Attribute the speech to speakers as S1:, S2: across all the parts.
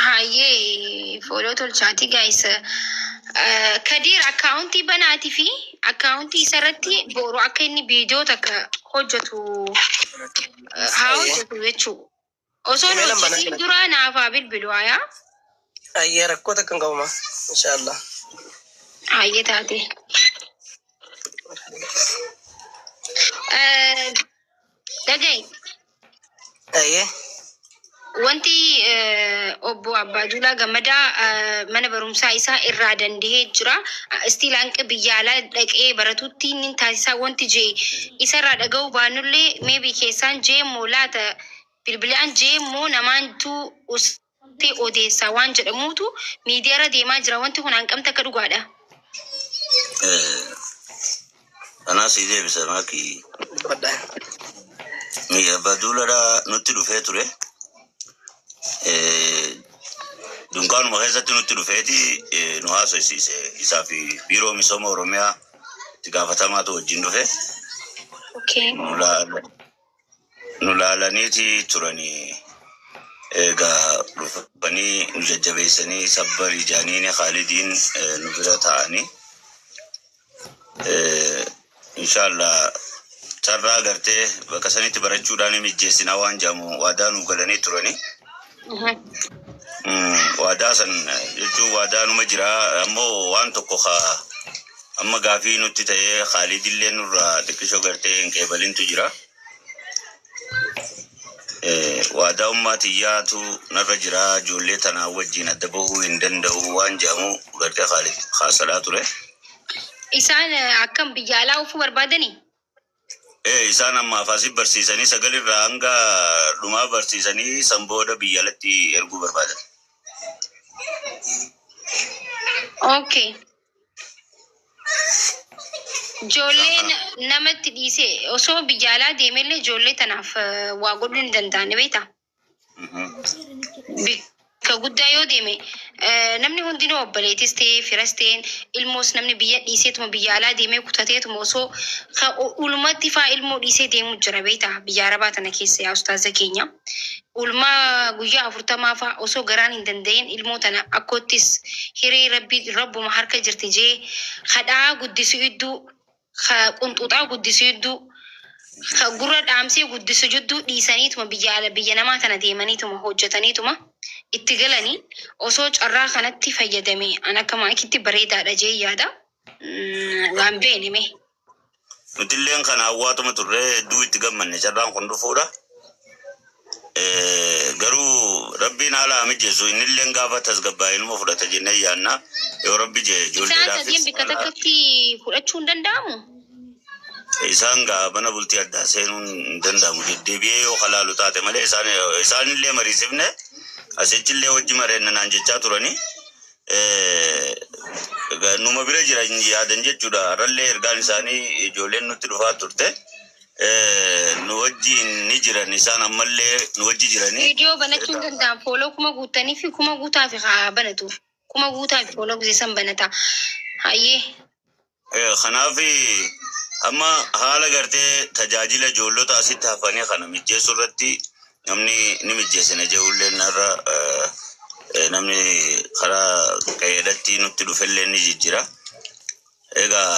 S1: Hayyee follow tolchaati guys. Kadiir akkaawuntii banaatii fi akkaawuntii isarratti boru akka inni viidiyoo takka hojjetu haa
S2: Ayyee.
S1: hojjetu jechuu. Osoo hin
S2: Imeelan banaa
S1: hojjetiin
S2: jira.
S1: dura naaf haa bilbilu hayaa.
S2: Ayyee rakkoo takka hin qabu ma. Inshaallah.
S1: Hayyee taate. Dhaga'i.
S2: Ayyee.
S1: Wanti obbo Abbaaduulaa Gammadaa mana barumsaa isaa irraa dandahee jira. Istiil hanqa biyya alaa dhaqee baratutti inni taasisaa wanti jee isarraa dhaga'uu baannullee maybe keessaan jee immoo laata bilbilaan jee immoo namaantu usee odeessaa waan jedhamuutu miidiyaarra deemaa jira. Wanti kun hanqamta akka dhugaadha.
S3: Anaa sii deebisa maaki.
S2: Dubbadha.
S3: Abbaa Duuladhaa nutti dhufee ture. Dunkaanuma keessatti nutti dhufeeti nu haasofsiise. Isaa fi biiroo misooma Oromiyaa itti gaafatamaatu wajjin dhufe.
S1: Okay.
S3: Nu laalaniiti turanii. Egaa dhufanii nu jajjabeessanii sabbarii jaaniini Khaalidiin nu bira taa'anii. Inshaallah carraa gartee bakka sanitti barachuudhaan ni mijjeessinaa waan jedhamu waadaa nu galanii turanii. Waadaa san jechuun waadaa numa jira ammoo waan tokko ka amma gaafii nutti ta'ee Khaalidillee nurraa xiqqishoo gartee hin qeebalintu jira. Waadaa ummaa tiyyaatu narra jira ijoollee tanaa wajjin adda bahuu hin danda'u waan jedhamu gartee Khaalid haasalaa ture.
S1: Isaan akkam biyya alaa ufuu barbaadanii?
S3: Isaan ammaaf asii barsiisanii sagalirraa hanga dhumaa barsiisanii san booda biyya alatti erguu barbaadan.
S1: Okay. Ijoollee namatti dhiisee osoo biyya alaa deemellee ijoollee tanaaf waa godhuu hin danda'an beektaa? Bakka guddaa yoo deeme namni hundinuu obboleettis ta'ee firas ta'ee ilmoos namni biyya dhiiseetuma biyya alaa deemee kutateetuma osoo ulumatti faa ilmoo dhiisee deemuu jira beektaa biyya arabaa tana keessa yaa ustaaza keenya. Ulmaa guyyaa 40 faa osoo garaan hin danda'in ilmoo tana akkoottis hiree rabbi rabbuma harka jirti jee kadhaa guddisu idduu ka qunxuxaa guddisu jidduu ka gurra dhaamsee guddisu jidduu dhiisaniituma biyya ala biyya namaa tana deemaniituma hojjetaniituma itti galanii osoo carraa kanatti fayyadame an akka maakitti bareedaadha jee yaada. Waan beene mee.
S3: Nutilleen kana hawwaatuma turre hedduu itti gammanne carraan kun dhufuudha. Garuu rabbiin haala haa mijeessu innilleen gaafa tasgabbaa'e inuma fudhata jennee yaanna yoo rabbi jee
S1: Isaan
S3: ijoolleedhaafis
S1: sadeen bikka
S3: haala
S1: takkatti fudhachuu hin danda'amu?
S3: Isaan gaa mana bultii addaa seenuun hin danda'amu deddeebi'ee yoo kalaalu taate malee isaan isaanillee mariisifne asichillee wajji mareenna naan jechaa turanii. Numa bira jiran yaadan jechuudha. Har'allee ergaan isaanii ijoolleen nutti dhufaa turte. Nu wajjiin ni jiran isaan ammallee nu wajji jiranii.
S1: Viidiyoo banachuu hin danda'an fooloo kuma guuttanii fi kuma guutaa fi haa banatu. Kuma guutaa fi fooloo gisee san banata. Hayyee.
S3: Kanaaf amma haala gartee tajaajila ijoollota asitti hafanii kana mijjeessuu irratti namni ni mijjeessina je'ullee narra namni karaa qe'eedhatti nutti dhufellee ni jijjira. Egaa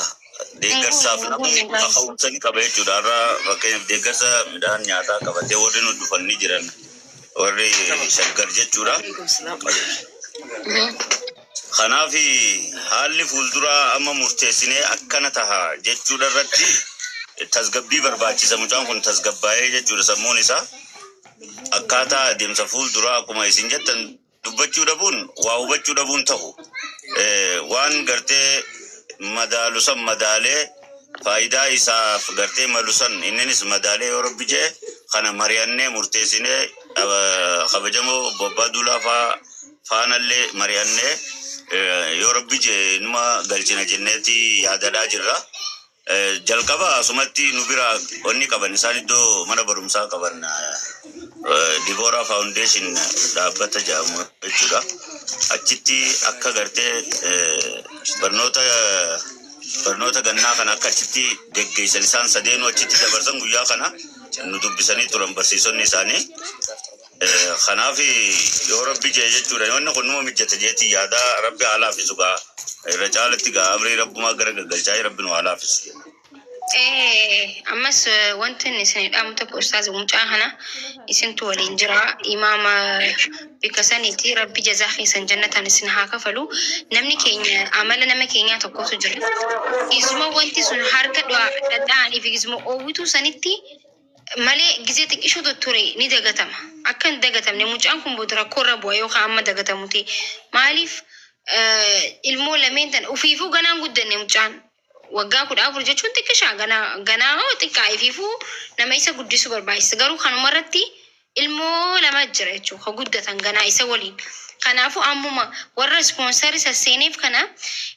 S3: deeggarsaaf
S1: Hin
S3: namni
S1: guunne guys.
S3: kaka'umsa ni qaba jechuudha. Har'a fakkeenyaaf deeggarsa midhaan nyaataa qabatee warri nu dhufan ni jiran. Warri shaggar jechuudha. Kanaaf haalli fuulduraa amma murteessinee akkana taha jechuudha irratti tasgabbii barbaachisa. Mucaan kun tasgabbaa'ee jechuudha sammuun isaa. Akkaataa adeemsa fuulduraa akkuma isin jettan dubbachuu dhabuun waa hubachuu dhabuun tahu. Waan gartee madaalu san madaalee faayidaa isaaf gartee malu san inninis madaalee yoo rabbi jee kana mari'annee murteessinee kabajamoo obbo Abbaa Duulaa faa faanallee mari'annee yoo rabbi jee numa galchina jenneeti yaadadhaa jirra. Jalqaba asumatti nu bira wanni qaban isaan iddoo mana barumsaa qaban Diboora Foundation dhaabbata jedhamu jechuudha. Achitti akka gartee barnoota barnoota gannaa kana akka achitti geggeessan isaan sadeenuu achitti dabarsan guyyaa kana nu dubbisanii turan barsiisonni isaanii. Kanaaf yoo rabbi jee jechuudha wanni kun numa mijjate jeetii yaada rabbi haa laaffisu gaa irra caalatti gaa amrii rabbumaa gara gaggalchaa rabbi nu haa laaffisu.
S1: Ammas wanti inni isin dhaamu tokko ustaaz mucaa kana isintu waliin jira imaama bikka saniiti rabbi jazaa keessan jannataan isin haa kafalu. Namni keenya amala nama keenyaa tokkotu jira. Isuma wanti sun harka dhadha'anii fi isuma oowwituu sanitti malee gizee xiqqishuu ture ni dagatama. Akka hin dagatamne mucaan kun booda rakkoo irra bu'a yookaan amma dagatamu ta'e. Maaliif ilmoo lameen tan ufiifuu ganaan guddanne mucaan waggaa 14 jechuun xiqqishaa ganaa ganaa xiqqaa ifiifuu nama isa guddisuu barbaachisa. Garuu kanuma irratti ilmoo lama jira jechuudha ka guddatan ganaa isa waliin. Kanaafuu ammuma warra ispoonsarii sasseeneef kana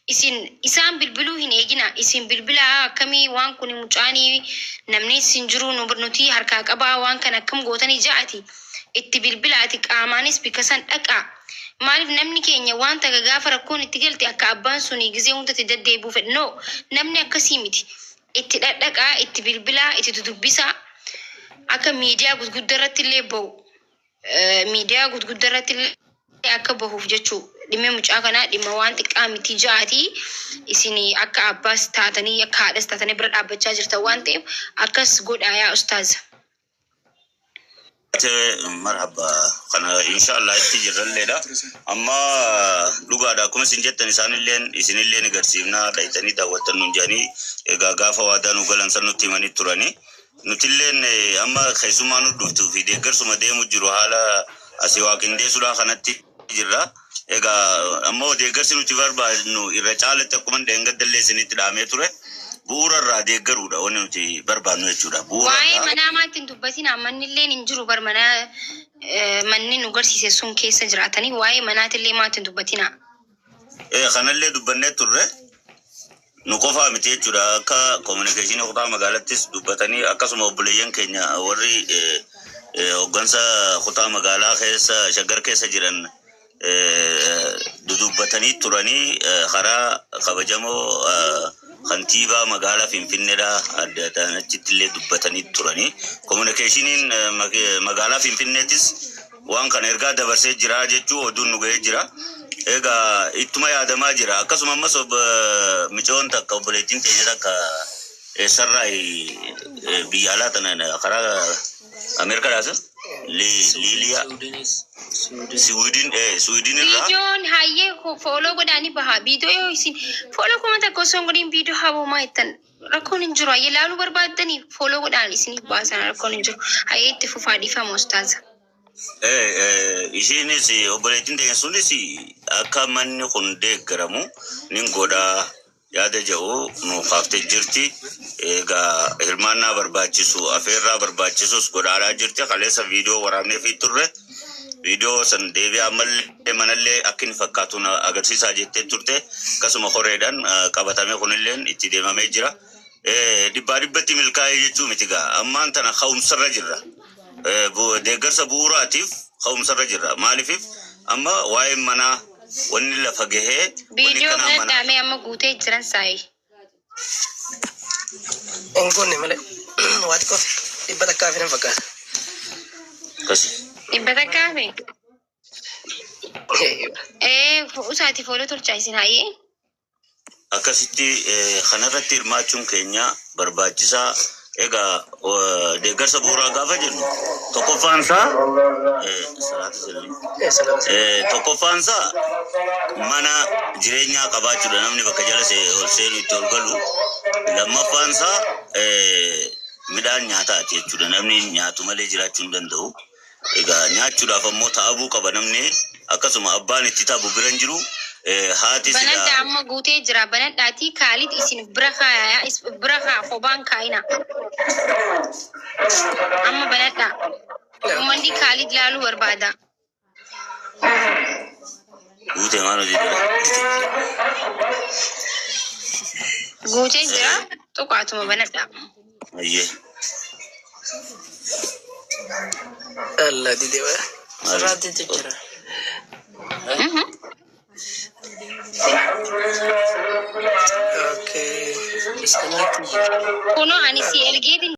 S1: isin isaan bilbiluu hin eegina. Isin bilbilaa akkamii waan kun mucaanii namni isin jiru nuti harkaa qabaa waan kana akkam gootanii ja'ati. Itti bilbilaati qaamaanis bikka san dhaqaa. Maaliif namni keenya wanta gaafa rakkoon itti galte akka abbaan suni gizee hundatti deddeebi'uu fedha. No, namni akkasii miti. Itti dhadhaqaa, itti bilbilaa, itti dudubbisaa. Akka miidiyaa gurguddaa irratti illee bahu. Miidiyaa gurguddaa irratti illee akka bahuuf jechuu dhimmi mucaa kanaa dhimma waan xiqqaa miti ja'atii isin akka abbaas taatanii akka haadhas taatanii bira dhaabbachaa jirtan waan ta'eef akkas godhaa yaa ustaaza.
S3: Marhaba kana inshallah itti jirralleedha. Amma dhugaadha akkuma isin jettan isaanilleen isinillee ni garsiifna dhayitanii daawwattan nuun jedhanii egaa gaafa waadaa nu galan san nutti himanii turanii. Nutilleen amma keessumaa nu dhuftuu fi deeggarsuma deemu jiru haala asii waa qindeessuudhaa kanatti jirra. Egaa ammoo deeggarsi nuti barbaadnu irra caalatti akkuma dheengaddallee isinitti dhaamee ture bu'uura irraa deeggaruudha wanni nuti barbaadnu jechuudha. Bu'uura
S1: Waa'ee
S3: irraa.
S1: Manaa maatti hin dubbatin manni illee hin jiru bar mana manni nu garsiise sun keessa jiraatanii waa'ee manaatillee maatti hin dubbatina.
S3: Kanallee dubbannee turre nu qofaa miti jechuudha akka kominikeeshinii kutaa magaalattis dubbatanii akkasuma obboleeyyan keenya warri hooggansa kutaa magaalaa keessa shaggar keessa jiran dudubbatanii turanii karaa kabajamoo kantiibaa magaalaa Finfinneedha adda addaan achitti illee dubbatanii turanii kominikeeshiniin magaalaa Finfinneetis waan kana ergaa dabarsee jira jechuu oduun nu ga'ee jira. Egaa ittuma yaadamaa jira. Akkasuma ammas micoon takka obboleettiin teenya takka eessarraa biyya alaa tana karaa Ameerikaadhaas Liiliyaa Siwiidin irraa
S1: Viidiyoon hayyee follow godhaanii bahaa. Viidiyoo yoo isin follow 1000 osoo hin godhin viidiyoo haboomaa jettan rakkoon hin jiru. Hayyee laaluu barbaaddanii follow godhaan isiniif baasan rakkoon hin jiru. Hayyee itti fufaa dhiifama ustaaza.
S3: Ishiinis obboleettiin teenya sunis akka manni kun deeggaramu nin godhaa yaada jedhu nu kaaftee jirti. Egaa hirmaannaa barbaachisu afeerraa barbaachisus godhaadhaa jirti. Kaleessa viidiyoo waraabnee fi turre. Viidiyoo san deebi'aa ammallee manallee akka inni fakkaatu na agarsiisaa jettee turte. Akkasuma koreedhaan qabatamee kunilleen itti deemamee jira. Dhibbaa dhibbatti milkaa'ee jechuu miti gaa. Ammaan tana ka'umsarra jirra. Deeggarsa bu'uuraatiif ka'umsarra jirra. Maaliif amma waa'een manaa wanni lafa gahee wanni
S1: Viidiyoo
S3: akkanaa
S1: kana
S3: mana
S1: dhaamee amma guutee jiran saayi.
S2: Hin goone malee waa xiqqoo 100 fi nan fakkaata.
S3: Akkasi.
S1: 100 fi. Usaati follow tolchaa isin hayyee.
S3: Akkasitti kanarratti hirmaachuun keenya barbaachisaa. Egaa deeggarsa bu'uuraa gaafa jennu tokkoffaan isaa salaata sirrii. Tokkoffaan isaa mana jireenyaa qabaachuudha namni bakka jala ol seenu itti ol galu. Lammaffaan isaa midhaan nyaataati jechuudha namni nyaatu malee jiraachuu hin danda'u. Egaa nyaachuudhaaf ammoo ta'abuu qaba namni akkasuma abbaan itti tabu bira hin jiru. Haati
S1: Banadhaa
S3: silaa
S1: amma guutee jira. Banadhaatii Kaalid isin bira kaayaa bira kaa kophaan kaayina. Amma banadhaa. Uummanni Kaalid laaluu barbaada.
S3: Guutee maal hojii jira?
S1: Guutee jira. Tuqaatuma banadhaa.
S3: Ayyee.
S2: Allah dide waa.
S3: Maal?
S2: Jira. Okay.
S1: Kunoo ani si ergeetiin